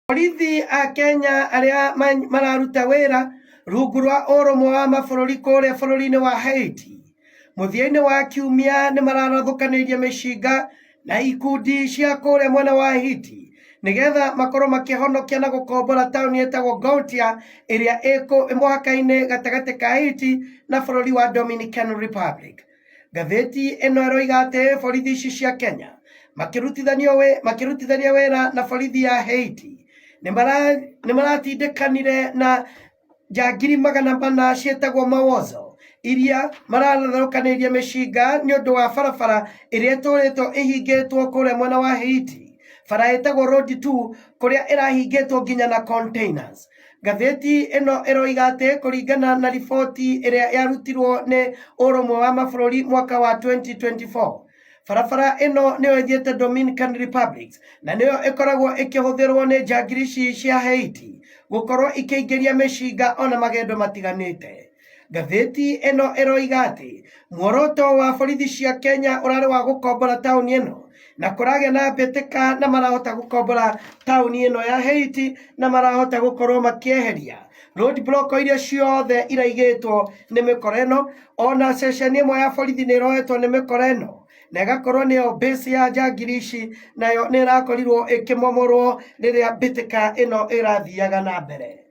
Borithi a Kenya arĩa mararuta wĩra rungu rwa ũrũmwe wa mabũrũri kũrĩa bũrũri-inĩ wa Haiti, mũthia-inĩ wa kiumia nĩ mararathũkanĩirie mĩcinga na ikundi cia kũrĩa mwena wa Haiti nĩgetha makorwo makĩhonokia na gũkombora taũni ĩtagwo Gautier ĩrĩa ĩ mũhaka-inĩ gatagatĩ ka Haiti na bũrũri wa Dominican Republic. Ngathĩti ĩno ĩroiga atĩ borithi ici cia Kenya makĩrutithania wĩra na borithi ya Haiti nĩ maratindĩkanire na njangiri 400 ciĩtagwo Mawozo iria maratharũkanĩirie mĩcinga nĩ ũndũ wa barabara ĩrĩa ĩtũrĩtwo ĩhingĩtwo kũrĩa mwena wa Haiti, bara ĩtagwo Road 2 kũrĩa ĩrahingĩtwo nginya na containers. Ngathĩti ĩno ĩroiga atĩ kũringana na riboti ĩrĩa yarutirwo nĩ ũrũmwe wa mabũrũri mwaka wa 2024, barabara ĩno nĩyo ĩthiĩte Dominican Republic na nĩyo ĩkoragwo ĩkĩhũthĩrwo nĩ njangiri ici cia Haiti gũkorwo ikĩingĩria mĩcinga ona magendo matiganĩte. Ngathĩti ĩno ĩroiga atĩ muoroto wa borithi cia Kenya ũrarĩ wa gũkombora taũni ĩno na kũragĩa na mbĩtĩka na marahota gũkombora taũni ĩno ya Haiti na marahota gũkorwo makĩeheria road block iria ciothe iraigĩtwo nĩ mĩkora ĩno. Ona ceceni ĩmwe ya borithi nĩ ĩroetwo nĩ mĩkora ĩno na ĩgakorwo nĩyo base ya njangiri ici, nayo nĩ ĩrakorirwo ĩkĩmomorwo rĩrĩa mbĩtĩka ĩno ĩrathiaga na mbere.